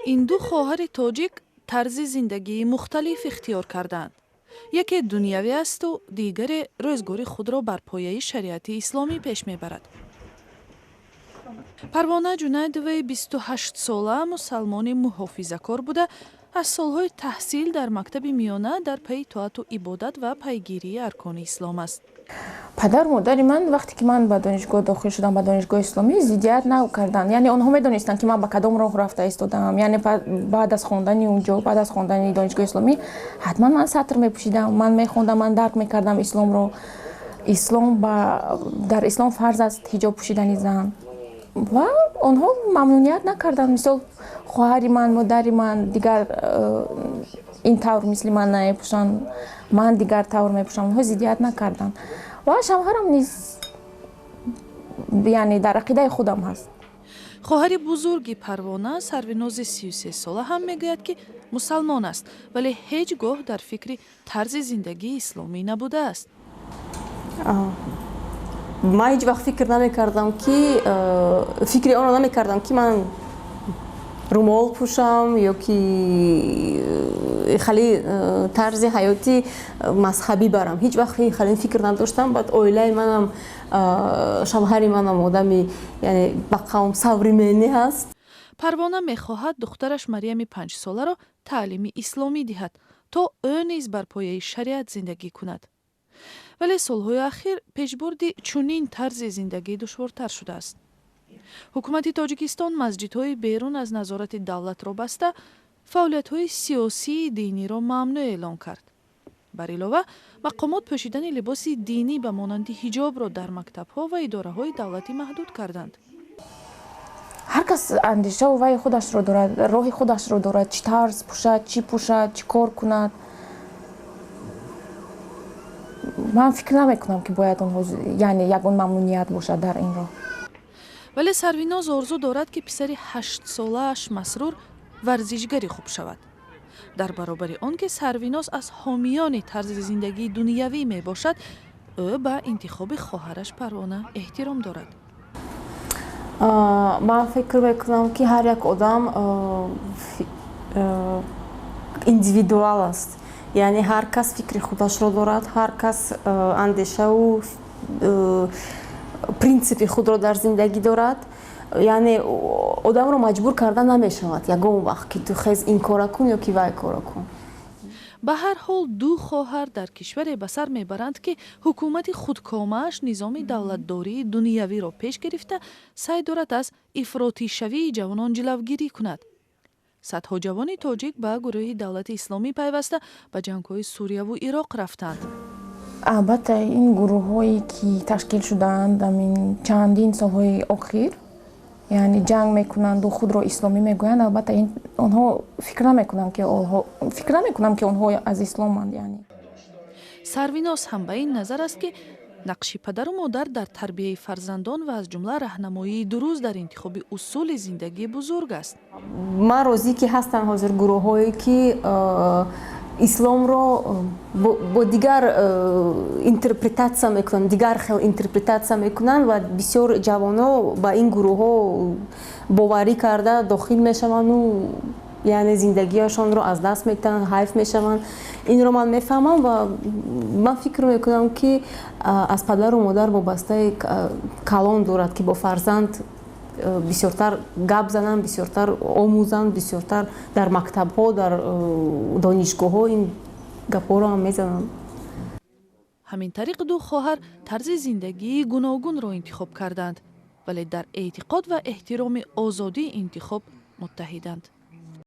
Ин ду хоҳари тоҷик тарзи зиндагии мухталиф ихтиёр кардаанд. Яке дунявӣ асту дигаре рӯзгори худро бар пояи шариати исломӣ пеш мебарад. Парвона Ҷунайдоваи 28-сола мусалмони муҳофизакор буда, аз солҳои таҳсил дар мактаби миёна дар пайи тоату ибодат ва пайгирии аркони ислом аст. Падару модари ман, вақте ки ман ба донишгоҳ дохил шудам, ба донишгоҳи исломӣ, зиддият накарданд. Яъне онҳо медонистанд, ки ман ба кадом роҳ рафта истодаам. Яъне баъд аз хондани унҷо, баъд аз хондани донишгоҳи исломӣ, ҳатман ман сатр мепӯшидам. Ман мехондам, ман дарк мекардам исломро. Ислом дар ислом фарз аст ҳиҷоб пӯшидани зан ва онҳо мамнуният накарданд. Мисол, хоҳари ман, модари ман дигар ин тавр мисли ман намепӯшанд, ман дигар тавр мепӯшам, онҳо зиддият накарданд. Ва шавҳарам низ, яъне, дар ақидаи худам ҳаст. Хоҳари бузурги Парвона, Сарвинози 33-сола ҳам мегӯяд, ки мусалмон аст, вале ҳеҷ гоҳ дар фикри тарзи зиндагии исломӣ набудааст. Ман ҳеҷ вақт фикр намекардам, ки фикри онро намекардам, ки ман румол пӯшам ё ки хеле тарзи ҳаёти мазҳабӣ барам. Ҳеҷ вақт хеле фикр надоштам. Баъд оилаи манам, шавҳари манам одами, яъне, ба қавм современный ҳаст. Парвона мехоҳад духтараш Марьями 5-соларо таълими исломӣ диҳад, то ӯ низ бар пояи шариат зиндагӣ кунад. Вале солҳои ахир пешбурди чунин тарзи зиндагӣ душвортар шудааст. Ҳукумати Тоҷикистон масҷидҳои берун аз назорати давлатро баста, фаъолиятҳои сиёсии диниро мамнӯъ эълон кард. Бар илова, мақомот пӯшидани либоси динӣ ба монанди ҳиҷобро дар мактабҳо ва идораҳои давлатӣ маҳдуд карданд. Ҳар кас андешаву вайи худашро дорад, роҳи худашро дорад, чӣ тарз пӯшад, чӣ пӯшад, чӣ кор кунад. Ман фикр намекунам, ки бояд онҳо, яъне, ягон мамнуният бошад дар ин роҳ. Вале Сарвиноз орзу дорад, ки писари 8-солааш Масрур варзишгари хуб шавад. Дар баробари он ки Сарвиноз аз ҳомиёни тарзи зиндагии дунявӣ мебошад, ӯ ба интихоби хоҳараш Парвона эҳтиром дорад. Ман фикр мекунам, ки ҳар як одам индивидуал аст, яъне ҳар кас фикри худашро дорад, ҳар кас андешаву принсипи худро дар зиндагӣ дорад. Яъне одамро маҷбур карда намешавад ягон вақт, ки ту хез, ин кора кун ё ки вай кора кун. Ба ҳар ҳол, ду хоҳар дар кишваре ба сар мебаранд, ки ҳукумати худкомааш низоми давлатдории дунявиро пеш гирифта, саъй дорад аз ифротишавии ҷавонон ҷилавгирӣ кунад. Садҳо ҷавони тоҷик ба гурӯҳи Давлати Исломӣ пайваста, ба ҷангҳои Сурияву Ироқ рафтанд. Албатта, ин гурӯҳҳое ки ташкил шудаанд амин чандин солҳои охир, яъне ҷанг мекунанду худро исломӣ мегӯянд, албатта, онҳо фикр намекунам, ки онҳо аз исломанд, яъне. Сарвиноз ҳам ба ин назар аст, ки нақши падару модар дар тарбияи фарзандон ва аз ҷумла раҳнамоии дуруст дар интихоби усули зиндагӣ бузург аст. Ман розӣ, ки ҳастанд ҳозир гурӯҳҳое, ки исломро бо дигар интерпретатсия мекунанд, дигар хел интерпретатсия мекунанд ва бисёр ҷавонҳо ба ин гурӯҳҳо боварӣ карда дохил мешаванду, яъне, зиндагиашонро аз даст метаҳанд, ҳайф мешаванд. Инро ман мефаҳмам ва ман фикр мекунам, ки аз падару модар вобастаи калон дорад, ки бо фарзанд бисёртар гап зананд, бисёртар омӯзанд, бисёртар дар мактабҳо, дар донишгоҳҳо ин гапҳоро ҳам мезананд. Ҳамин тариқ, ду хоҳар тарзи зиндагии гуногунро интихоб карданд, вале дар эътиқод ва эҳтироми озодии интихоб муттаҳиданд.